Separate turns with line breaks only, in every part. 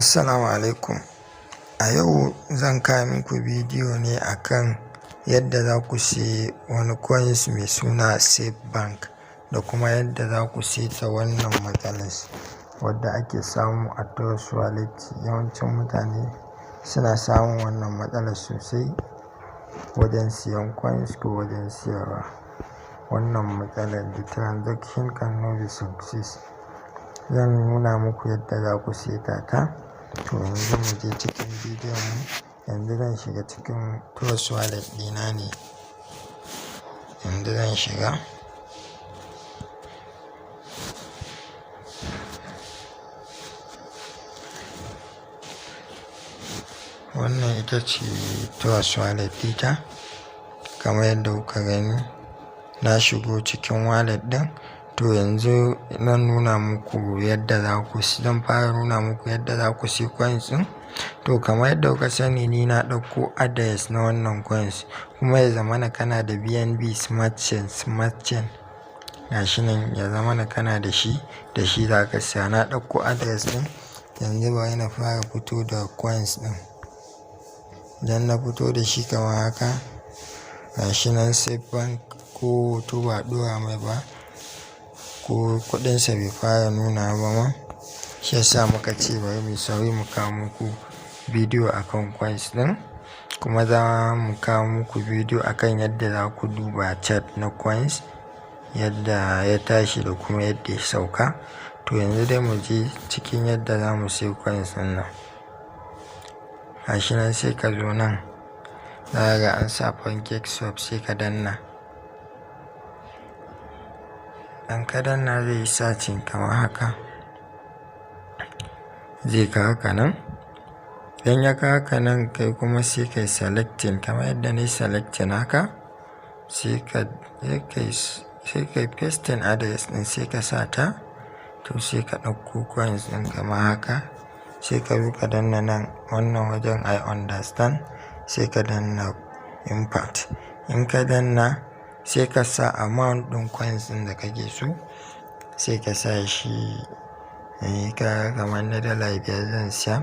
Assalamu alaikum. A yau zan kawo muku bidiyo ne akan yadda za ku sayi wani coins mai suna Safe Bank da kuma yadda za ku saita wannan matsalar wadda ake samu a Trust Wallet. Yawancin mutane suna samun wannan matsalar sosai wajen siyan coins ko wajen siyarwa. Wannan matsalar, "The transaction cannot be success." Zan nuna muku yadda za ku saita ta. To, yanzu mu je cikin bidiyon mu. Yanzu zan shiga cikin Trust Wallet ɗina ne. Yanzu zan shiga. Wannan ita ce Trust Wallet ɗita. Kamar yadda kuka gani, na shigo cikin wallet ɗin. To, yanzu zan nuna muku yadda za ku, zan fara nuna muku yadda za ku siya coins ɗin. To, kamar yadda kuka sani, ni na ɗauko address na wannan coins, kuma ya zamana kana da BNB Smart Chain, Smart Chain. Gashi nan, ya zamana kana da shi, da shi za ka siya. Na ɗauko address ɗin. Yanzu bari na fara fito da coins ɗin. Idan na fito da shi kamar haka, gashi nan Safe Bank, ko hoto ba a ɗora mai ba, ko kuɗinsa bai fara nuna ba ma. Shi yasa muka ce bari mu sauri mu kawo muku bidiyo akan coins ɗin. Kuma za mu kawo muku bidiyo akan yadda za ku duba chart na coins, yadda ya tashi da kuma yadda ya sauka. To, yanzu dai mu je cikin yadda za mu siya coins ɗin nan. Gashi nan, sai ka zo nan, za ka ga an sa Pancake Swap, sai ka danna. Idan ka danna, zai yi searching kamar haka. Zai kawo ka nan. Idan ya kawo ka nan, kai kuma sai kai selecting kamar yadda na yi selecting haka. Sai kai pasting address ɗin, sai ka sa ta. To, sai ka ɗauko coins ɗin kamar haka. Sai ka zo ka danna nan wannan wajen "I understand", sai ka danna impact. In ka danna, sai ka sa amount ɗin coins ɗin da kake so, sai ka sa shi. Eh, kaga kamar na $5 zan siya,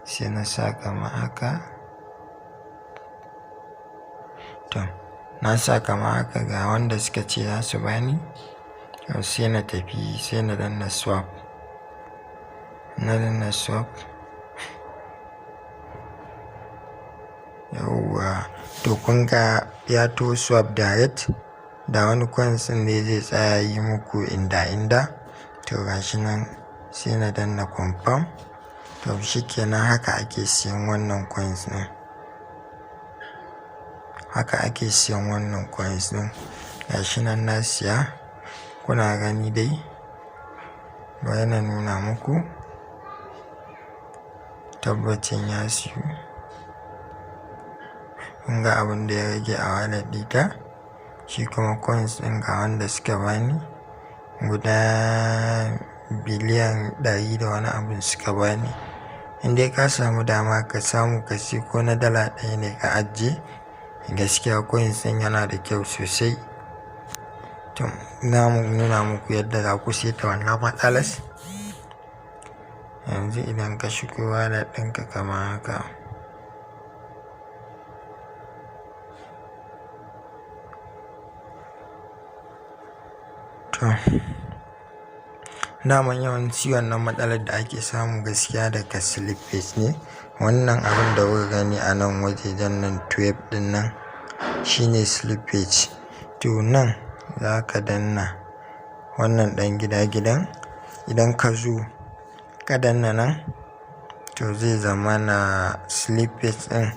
sai na sa kamar haka. To, na sa kamar haka, ga wanda suka ce za su bani. To, sai na tafi, sai na danna swap. Na danna swap. Yauwa, to kun ga ya to swap direct, da wani coins ɗin ne zai tsaya yi muku inda inda. To, gashi nan, sai na danna confirm. To, shikenan, haka ake siyan wannan coins ɗin. Haka ake siyan wannan coins ɗin. Gashi nan na siya. Kuna gani dai. Bari na nuna muku. Tabbacin ya siyu. Kun ga abin da ya rage a wallet ɗita. Shi kuma coins ɗin, ga wanda suka bani. Guda biliyan 100 da wani abun suka bani. In dai ka samu dama, ka samu ka siya ko na $1 ne ka ajiye. Gaskiya coins ɗin yana da kyau sosai. To, za mu nuna muku yadda za ku saita wannan matsalar. Yanzu idan ka shigo wallet ɗinka kamar haka. To, daman yawanci wannan matsalar da ake samu gaskiya daga slippage ne. Wannan abun da kuka gani a nan wajejen nan, 12 ɗin nan, shine slippage. To, nan za ka danna wannan ɗan gida gidan. Idan ka zo ka danna nan, to zai zama na slippage ɗin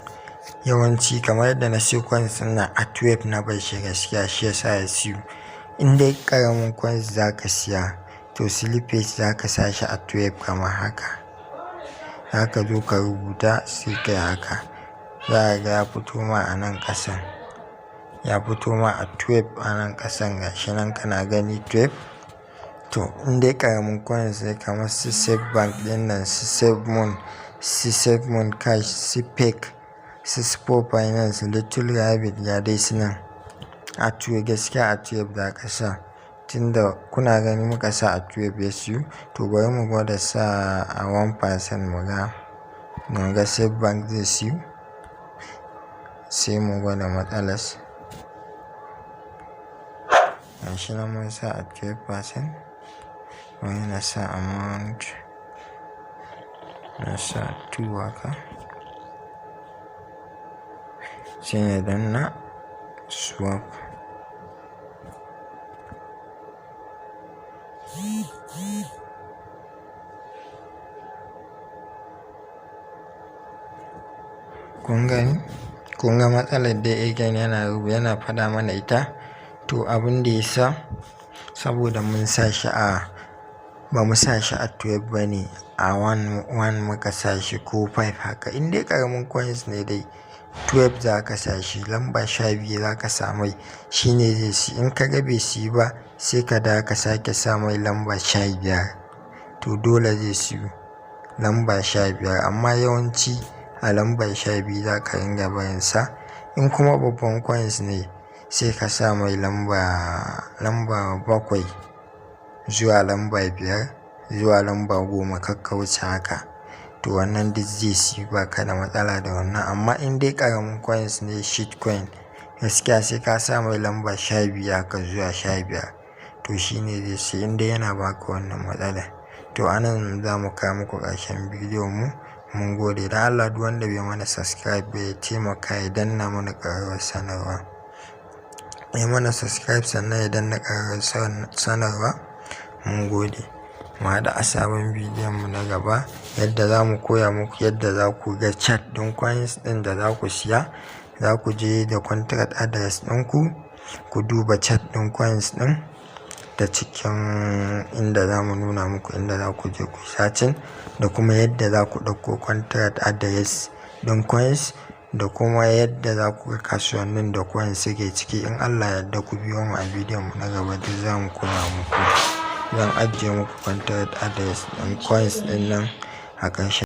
yawanci kamar yadda na siyo coins ɗin nan a 12 na bar shi, gaskiya shi ya sa ya siyu. In dai ƙaramin coins za ka siya, to slippage za ka sa shi a 12 kamar haka. Za ka zo ka rubuta, sai ka yi haka. Za ka ga ya fito ma a nan ƙasan. Ya fito ma a 12 a nan ƙasan, gashi nan kana gani 12. To, in dai ƙaramin coins ne kamar su Safe Bank ɗin nan, su Safe Moon, su Safe Moon Cash, su Peg, su Sport Finance, Little Rabbit, ga dai su nan. A 12, gaskiya a 12 za ka sa. Tunda kuna gani muka sa a 12 ya siyu, to bari mu gwada sa a 1% mu ga. Mun ga Safe Bank zai siyu, sai mu gwada matsalar. Gashi nan mun sa a 12%. Wani na sa amount, na sa 2 haka. Sai na danna swap. Kun gani? Kun ga matsalar dai again yana faɗa mana ita. To, abin da ya sa saboda mun sa shi a, ba mu sa shi a 12 ba ne, a 1, 1 muka sa shi ko 5 haka. In dai ƙaramin coins ne dai 12 za ka sa shi, lamba 12 za ka sa mai, shine zai siyi. In ka ga bai siyu ba, sai ka dawo ka sake sa mai lamba 15. To, dole zai siyu lamba 15, amma yawanci a lamba 12 za ka ringa barinsa. In kuma babban coins ne, sai ka sa mai lamba 7 zuwa lamba 5 zuwa lamba 10, kar ka wuce haka. To, wannan duk zai siyu, ba ka da matsala da wannan. Amma in dai ƙaramin coins ne, shitcoin, gaskiya sai ka sa mai lamba 12 haka zuwa 15. To, shine zai siyu in dai yana baka wannan matsala. To, a nan za mu kawo muku ƙarshen bidiyon mu. Mun gode. Dan Allah, duk wanda bai mana subscribe ba, ya taimaka ya danna mana ƙararrawar sanarwa. Ya mana subscribe sannan ya danna ƙararrawar sanarwa. Mun gode. Mu haɗu a sabon bidiyon mu na gaba yadda za mu koya muku yadda za ku ga chart ɗin coins ɗin da za ku siya. Za ku je da contract address ɗinku, ku duba chart ɗin coins ɗin ta cikin inda za mu nuna muku inda za ku je ku searching, da kuma yadda za ku ɗauko contract address ɗin coins, da kuma yadda za ku ga kasuwannin da coins suke ciki. In Allah ya yarda, ku biyo mu a bidiyon mu na gaba, duk za mu koya muku. Zan ajiye muku contract address ɗin coins ɗin nan a ƙarshen.